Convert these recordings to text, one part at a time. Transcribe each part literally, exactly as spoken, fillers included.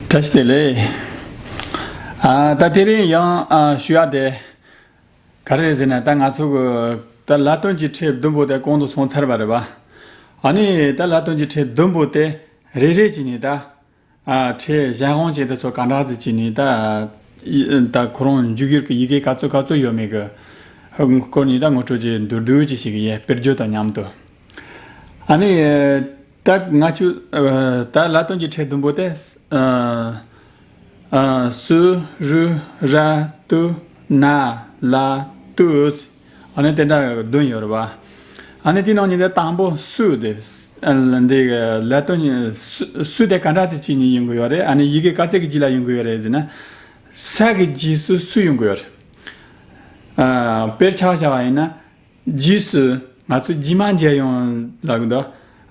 བཀྲ་ཤིས་བདེ་ལེགས། ཨ། ད་དེ་རིང་ཡང་ཨ་ཞུ་ཡག་དེ་ག་རེ་རེད་ཟེར་ན། ད་ང་ཚོ་གི་ད་ལ་དོན་གྱི་ཕྲད་བདུན་པོ་དེ་གོང་དུ་སོང་ཚར་བ་རེད་པ། ཨ་ནི་ད་ལ་དོན་གྱི་ཕྲད་བདུན་པོ་དེ་རེ་རེ་བྱས་ནས་ད་ཨ་ཕྲད་གཞན་དབང་ཅན་དེ་ཚོ་ག་འདྲ་ཟིག་བྱས་ནས་ད་ད་ཁོ་རང་འཇུག་ཡུལ་གྱི་ཡི་གེ་ག་ཚོད་ག་ཚོད་ཡོད་མེད་གི་སྐོར་ནས་ད་ངོ་སྤྲོད་ཅིག་མདོར་བསྡུས་ཅིག་བྱེད་ཀྱི་ཡིན། དཔེར་བརྗོད་དང་མཉམ་དུ། ཨ་ནི། ད་ང་ཚོས་ཨ་ད་ལ་དོན་གྱི་ཕྲད་བདུན་པོ་དེ། ཨ་ཨ་སུ་རུ་ར་ཏུ་ན་ལ་ཏུ། ཨ་ནི་དེ་འདྲ་བདུན་ཡོད་རེད་པ། ཨ་ནི་དེ་ནང་ནས་དེ་དང་པོ་སུ་དེ། ཨ་འདི་ལ་དོན་སུ་སུ་དེ་ག་འདྲ་ཅིག་བྱས་ནས་ཡོང་གི་ཡོད་རེད། ཨ་ནི་ཡི་གེ་ག་ཚད་ཀྱི་རྗེས་ལ་ཡོང་གི་ཡོད་རེད་ཟེར་ན། ས་གི་རྗེས་སུ་སུ་ཡོང་གི་ཡོད་རེད། ཨ་དཔེར་ཆ་བཞག་པ་ཡིན་ན། རྗེས་སུ། ང་ཚོ་རྗེས་མ་མཇལ་ཡོང་ལབ་གི་འདུག་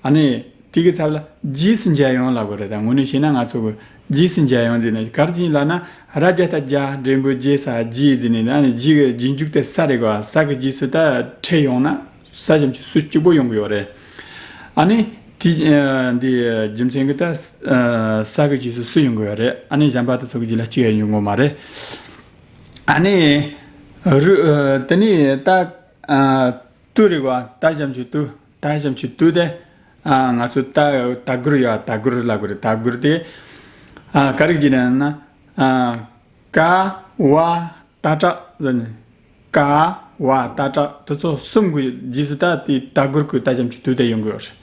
ཨ་ནི་དེ་གི་ཚབ་ལ་རྗེས་སུ་མཇལ་ཡོང་ལབ་དགོས་རེད། ད་དངོས་གནས་བཤད་ན་ང་ཚོ་གི་རྗེས་སུ་མཇལ་ཡོང་ཟེར་ནས། ག་རེ་བྱས་ལབ་ན། ར་བརྒྱ་ད་རྒྱ། འགྲེང་བུ་རྗེ་ས་རྗེས་ཟེར་ནས། ཨ་ནི་རྗེས་ཀྱི་རྗེས་འཇུག་དེ་ས་རེད་གོ། ས་གི་རྗེས་སུ་ད་ཕྲད་ཡོང་ན་ས་ཙམ་གྱི་སུ་གཅིག་པོ་ཡོང་གི་ཡོད་རེད། ཨ་ནི་དེ་ཨ་འདི་རྒྱུ་མཚན་གྱིས་ད་ཨ་ས་གི་རྗེས་སུ་སུ་ཡོང་གི་ཡོད་རེད། ཨ་ནི་གཞན་པ་དེ་ཚོ་གི་རྗེས་ལ་གཅིག་ཡང་ཡོང་གི་མ་རེད། ཨ་ནི་རུ་ཨ་དེ་ནི་ད་ཨ་ཏུ་རེད་གོ། ད་ཙམ་གྱི་ཏུ། ད་ཙམ་གྱི་ཏུ་དེ། ཨ་ང་ཚོ་ད་ད་གུར་ཡ། ད་གུར་ལབ་དགོས་རེད། ད་གུར་དེ། ཨ་ག་རེ་བྱས་ན་ན། ཨ་ཀ་བ་ཏ་ཏྲ་ཟེར་ནས། ཀ་བ་ཏ་ཏྲ་དེ་ཚོ་གསུམ་གྱི་རྗེས་སུ་ད་དེ་ད་གུར་གྱི་ད་ཙམ་གྱི་ཏུ་དེ་ཡོང་གི་ཡོད་རེད།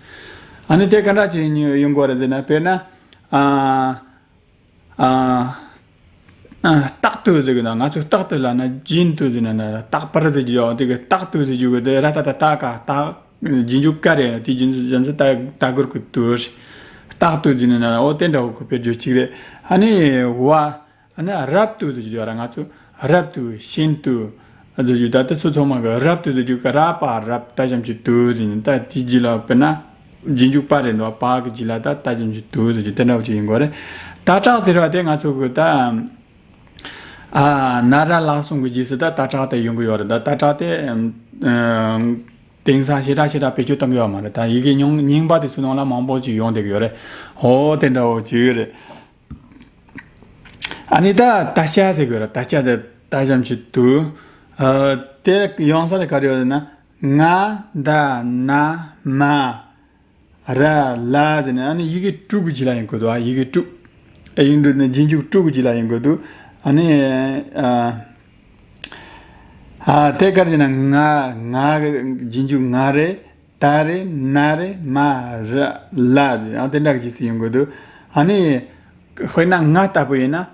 ཨ་ནི་དེ་ག་འདྲ་བྱས་ནས་ཡོང་གི་ཡོད་རེད་ཟེར་ན། དཔེར་ན། ཨ། ཨ། ཨ། རྟག་ཏུ་ཟེར་གི་ན། ང་ཚོས་རྟག་ཏུ་ལབ་ན། རྒྱུན་དུ་ཟེར་ན་ན། རྟག་པར་ཟེར་རྒྱུ་ཡོད། དེ་གི་རྟག་ཏུ་ཟེར་རྒྱུ་གི་དེ་ར་ཏ་ཏ་རྟ་ག་རྟག་རྗེས་འཇུག་ཀ་རེད། དེ་རྗེས་འཇུག་ད་ད་གུར་གྱི་ཏུ་རེད། རྟག་ཏུ་ཟེར་ན་ན། འོ་དེ་འདྲ་བོ་གི་དཔེར་བརྗོད་ཅིག་རེད། ཨ་ནི་བ། ཨ་ནི་རབ་ཏུ་ཟེར་རྒྱུ་ཡོད་ར། ང་ཚོས་རབ་ཏུ། ཤིན་ཏུ་ཟེར་རྒྱུ། ད་དེ་ཚོ་ཚང་མ་གི་རབ་ཏུ་ཟེར་རྒྱུ་གི་ར་པ་རབ། ད་ཙམ་གྱི་ཏུ་ཟེར་ནས། ད་དེ་རྗེས་ལ་དཔེར་ན། རྗེས་འཇུག་པ་རེད་འདུག་པ་གི་རྗེས་ལ་ད་ད་ཙམ་གྱི་ཏུ་ཟེར་རྒྱུ་དེ་འདྲ་བོ་ཅིག་ཡིན་དགོས་རེད། ཏ་ཏྲ་ཟེར་བ་དེ་ང་ཚོ་གི་ད། ཨ་ན་ར་ལ་གསུམ་གི་རྗེས་སུ་ད་ཏ་ཏྲ་དེ་ཡོང་གི་ཡོད་རེད། ད་ཏ་ཏྲ་དེ་ཨ་དེང་སང་ཞེ་དྲག་ཞེ་དྲག་བེད་སྤྱོད་གཏོང་གི་ཡོད་མ་རེད། ད་ཡི་གེ་རྙིང་རྙིང་པ་དེ་ཚོའི་ནང་ལ་མང་པོ་ཅིག་ཡོང་བསྡད་ཀྱི་ཡོད་རེད། འོ་དེ་འདྲ་བོ་ཅིག་རེད། ཨ་ནི་ད་ད་ཅ་ཟེར་དགོས་ར། ད་ཅ་དེ་ད་ཙམ་གྱི་ཏུ། ཨ་དེ་ཡོང་ས་དེ་ག་རེ་ཡོད་ཟེར་ན། ང་ད་ན་མ། ར་ལ་ཟེར་ནས། ཨ་ནི་ཡི་གེ་དྲུག་གི་རྗེས་ལ་ཡོང་གི་འདུག་ཨ་ཡི་གེ་དྲུག་ཨ་ཡིག་འབྲུ་ནི་རྗེས་འཇུག་དྲུག་གི་རྗེས་ལ་ཡོང་གི་འདུག་ཨ་ནི་ཨ་ཨ་དེ་ག་རེ་ཟེར་ན། ང་། ང་གི་རྗེས་འཇུག་ང་རེད། ད་རེད། ན་རེད། མ། ར། ལ་ཟེར། ཨ་དེ་འདྲ་གི་རྗེས་སུ་ཡོང་གི་འདུག་ཨ་ནི་དཔེར་ན་ང་ལྟ་བུ་ཡིན་ན།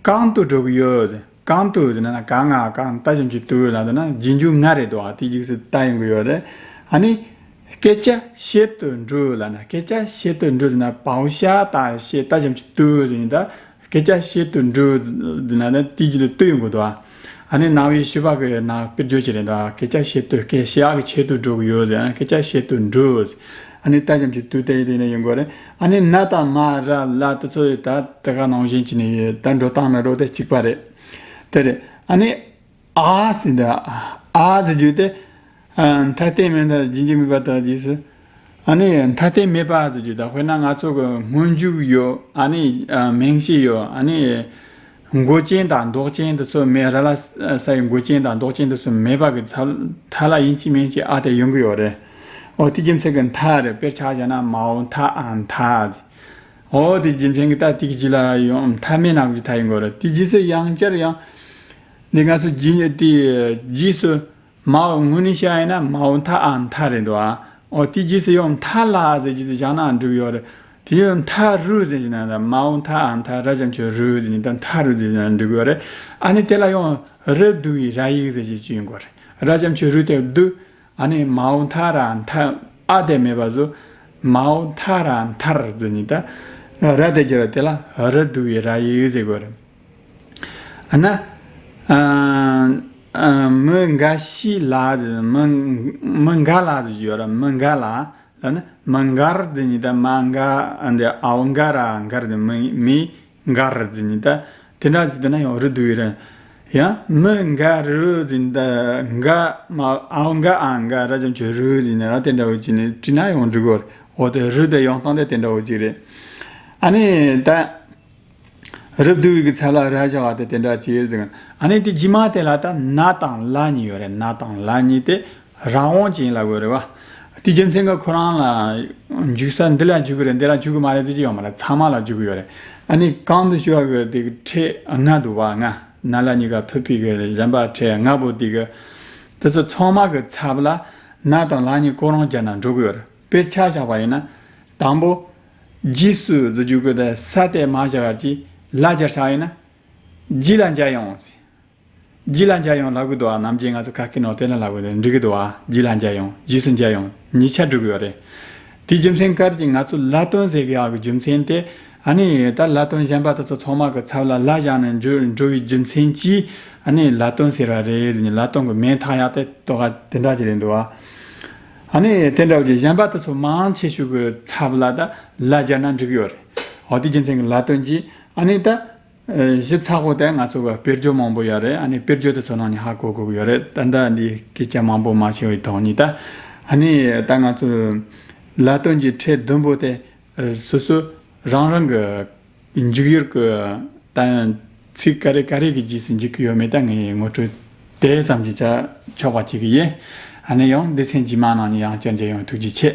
གང་དུ་འགྲོ་གི་ཡོད་ཟེར། གང་དུ་ཟེར་ན་ན། ག་ང་གང་། ད་ཙམ་གྱི་དུ་ལ་འདི་ན་རྗེས་འཇུག་ང་རེད་འདུག་ཨ་དེ་རྗེས་སུ་ད་ཡོང་གི་ཡོད་རེད། ཨ་ནི་སྐད་ཆ་བཤད་དུ་འགྲོ་ལབ་ན། སྐད་ཆ་བཤད་དུ་འགྲོ་ཟེར་ན། བའོ་ཤ་ད་བཤད། ད་ཙམ་གྱི་དུ་ཟེར་ན། ད་སྐད་ཆ་བཤད་དུ་འགྲོ་ཟེར་ན་ད་དེ་རྗེས་ལ་དུ་ཡོང་གི་འདུག་ཨ་ནི་རྣ་བའི་ཤེས་པ་གི་ནང་དཔེར་བརྗོད་ཅིག་རེད་འདུག་སྐད་ཆ་བཤད་དུ། སྐད་བཤད་ཡག་གི་ཆེད་དུ་འགྲོ་གི་ཡོད་ཟེར་ན། སྐད་ཆ་བཤད་དུ་འགྲོ་ཟེར། ཨ་ནི་ད་ཙམ་གྱི་དུ་དེ་ཡི་དེ་ནས་ཡོང་གི་རེད། ཨ་ནི་ན་ད་མ་ར་ལ་དེ་ཚོ་ཡི་ད་དེ་ག་ནང་བཞིན་གྱི་ནི་ད་འགྲོ་སྟངས་ན་འགྲོ་དེ་གཅིག་པ་རེད། དེ་རེད། ཨ་ནི་ཨ་ཟེར་འདི། ཨ་ཟེར་རྒྱུ་དེ། ཨ་མཐའ་རྟེན་མེད་ན་རྗེས་འཇུག་མེད་པ་དང་རྗེས་སུ། ཨ་ནི་མཐའ་རྟེན་མེད་པ་ཟེར་རྒྱུ་དང་། དཔེར་ན་ང་ཚོ་གི་སྔོན་འཇུག་ཡོད། ཨ་ནི་ཨ་མིང་གཞི་ཡོད། ཨ་ནི་མགོ་ཅན་དང་འདོགས་ཅན་དེ་ཚོ་མེད། ར་ལ་ས་ཡི་མགོ་ཅན་དང་འདོགས་ཅན་དེ་ཚོ་མེད་པ་གི་ཚབ་མཐའ་ལ་ཡིན་གཅིག་མིན་གཅིག་ཨ་དེ་ཡོང་གི་ཡོད་རེད། འོ་དེ་རྒྱུ་མཚན་གྱི་མཐའ་རེད། དཔེར་ཆ་བཞག་ན་མའོ་མཐའ་ཨ་མཐའ་ཟེར། འོ་དེ་རྒྱུ་མཚན་གྱི་ད་དེ་གི་རྗེས་ལ་ཡང་མཐའ་མེད་ནང་གི་མཐའ་ཡིན་དགོས་རེད། དེ་རྗེས་སུ་ཡང་བསྐྱར་ཡང་། འདི་ང་ཚོ་རྗེས་ནས་དེ་རྗེས་སུ། མའོ་དངོས་གནས་བཤད་ཡིན་ན་མའོ་མཐའ་ཨ་མཐའ་རེད་འདུག་ཨ། འོ་དེ་རྗེས་སུ་ཡང་མཐའ་ལ་ཟེར་རྒྱུ་དེ་བཞག་ན་འགྲིག་ཡོད་རེད། དེ་ཡང་མཐའ་རུ་ཟེར་རྒྱུ་ན་ད་མའོ་མཐའ་ཨ་མཐའ། ར་ཙམ་གྱི་རུ་ཟེར་ནས་ད་མཐའ་རུ་ཟེར་ན་འགྲིག་ཡོད་རེད། ཨ་ནི་དེ་ལ་ཡང་རུ་བསྡུ་བའི་ར་ཡིག་ཟེར་རྒྱུ་ཅིག་ཡོང་གི་རེད། ར་ཙམ་གྱི་རུ་དེ་བསྡུ། ཨ་ནི་མའོ་མཐའ་ར་མཐའ། ཨ་དེ་མེད་པ་བཟོ། མའོ་མཐའ་ར་མཐར་ཟེར་ནས་ད། ར་དེ་གྱུར་བ་དེ་ལ་རུ་བསྡུ་བའི་ར་ཡིག་ཟེར་དགོས་རེད། ཨ་ན། ཨ་ཨ་མི་འགའ་ཞིག་ལ་ཟེར། མི་མི་འགའ་ལ་ཟེར་རྒྱུ་ཡོད་ར། མི་འགའ་ལ་ལ་ནི་མི་འགར་ཟེར་ནས་ད། མ་འགའ་འདི་ཨའོ་འགའ་ར་འགར་ཟེར། མི་མི་འགར་ཟེར་ནས་ད། དེ་འདྲ་ཟེར་དེ་ན་ཡང་རུ་བསྡུ་བའི་ར། ཡང་མི་འགའ་རུ་ཟེར་ནས་ད། འགའ་མ་ཨའོ་འགའ་ཨ་འགའ་ར་ཙམ་གྱི་རུ་ཟེར་ནས་ཨ་དེ་འདྲ་བོ་ཅིག་ནས་བྲིས་ན་ཡང་འགྲིག་གོ། འོ་དེ་རུ་དེ་ཡོང་སྟངས་དེ་དེ་འདྲ་བོ་ཅིག་རེད། ཨ་ནི་ད། རབ་བསྡུ་བའི་གི་ཚབ་ལ་ར་བཞག་པ་དེ་དེ་འདྲ་ཅིག་ཟེར། ཨ་ནི་དེ་རྗེས་མ་དེ་ལ་ད་ན་དང་ལ་གཉིས་ཡོད་རེད། ན་དང་ལ་གཉིས་དེ་རང་དབང་ཅན་ལབ་དགོས་རེད་བ། དེའི་རྒྱུ་མཚན་གྱིས་ཁོ་རང་ལ་འཇུག་ས་འདི་ལ་འཇུག་གི་རེད། འདི་ལ་འཇུག་གི་མ་རེད་དེ་ཅི་ཡོད་མ་རེད། ཚང་མ་ལ་འཇུག་གི་ཡོད་རེད། ཨ་ནི་གོང་དུ་ཞུ་བ་གི་དེ་གི་ཕྲད་ལྔ་འདུག་བ། ལྔ། ན་ལ་གཉིས་ཀ་ཕུད་པའི་གི་གཞན་པ་ཕྲད་ལྔ་པོ་དེ་གི་དེ་ཚོ་ཚང་མ་གི་ཚབ་ལ་ན་དང་ལ་གཉིས་ཁོ་རང་སྦྱར་ན་འགྲོ་གི་ཡོད་རེད། དཔེར་ཆ་བཞག་པ་ཡིན་ན། དང་པོ། རྗེས་སུ་ཟེར་རྒྱུ་གི་དེ་ས་དེ་མ་བཞག་གར་གྱི་ལ་སྦྱར་བཞག་ཡིན་ན། རྗེས་ལ་མཇལ་ཡོང་ཟེར། རྗེས་ལ་མཇལ་ཡོང་ལབ་གི་འདུག་ཨ། ནམ་རྒྱུན་ང་ཚོ་ཁ་སྐད་ནང་དེ་ལ་ལབ་གི་འདུག་འགྲིག་གི་འདུག་ཨ། རྗེས་ལ་མཇལ་ཡོང་། རྗེས་སུ་མཇལ་ཡོང་། གཉིས་ཆ་འགྲིག་གི་ཡོད་རེད། དེའི་རྒྱུ་མཚན་གྱིས་ང་ཚོ་ལ་དོན་ཟེར་གི་ཡག་གི་རྒྱུ་མཚན་དེ། ཨ་ནི་ད་ལ་དོན་གཞན་པ་དེ་ཚོ་ཚང་མ་གི་ཚབ་ལ་ལ་བཞག་ནས་འགྲོ་འགྲོ་བའི་རྒྱུ་མཚན་གྱིས། ཨ་ནི་ལ་དོན་ཟེར་བ་རེད་ཟེར་ནས་ལ་དོན་གྱི་མིང་ཐག་ཡག་དེ་ཏོག་ག་དེ་འདྲ་ཅིག་རེད་འདུག་ཨ། ཨ་ནི་དེ་འདྲ་བ་ཅིག་གཞན་པ་དེ་ཚོ་མང་ཆེ་ཤོས་གི་ཚབ་ལ་ད་ལ་སྦྱར་ན་འགྲིག་གི་ཡོད་རེད། འོ་དེའི་རྒྱུ་མཚན་གྱིས་ལ་དོན་གྱིས། ཨ་ནི་ད། ཨ། ཞིབ་ཚགས་པོ་དེ་ང་ཚོ་གི་དཔེར་བརྗོད་མང་པོ་ཡོད་རེད། ཨ་ནི་དཔེར་བརྗོད་དེ་ཚོ་ནང་ནས་ཧ་གོ་དགོས་ཀྱི་ཡོད་རེད། ད་ལྟ་འདི་སྐད་ཆ་མང་པོ་མ་བཤད་པའི་ཐོག་ནས་ད། ཨ་ནི་ད་ང་ཚོ་ལ་དོན་གྱི་ཕྲད་བདུན་པོ་དེ། ཨ། སོ་སོ་རང་རང་གི་འཇུག་ཡུལ་གྱི་ད་ཚིག་ག་རེ་ག་རེ་གི་རྗེས་སུ་འཇུག་གི་ཡོད་མེད་ད་ངས་ངོ་སྤྲོད་དེ་ཙམ་གྱིས་ཆ་ཆོག་པ་བྱེད་ཀྱི་ཡིན། ཨ་ནི་ཡང་སྡེ་ཚན་རྗེས་མ་ནང་ནས་ཡང་བསྐྱར་མཇལ་ཡོང་། ཐུགས་རྗེ་ཆེ།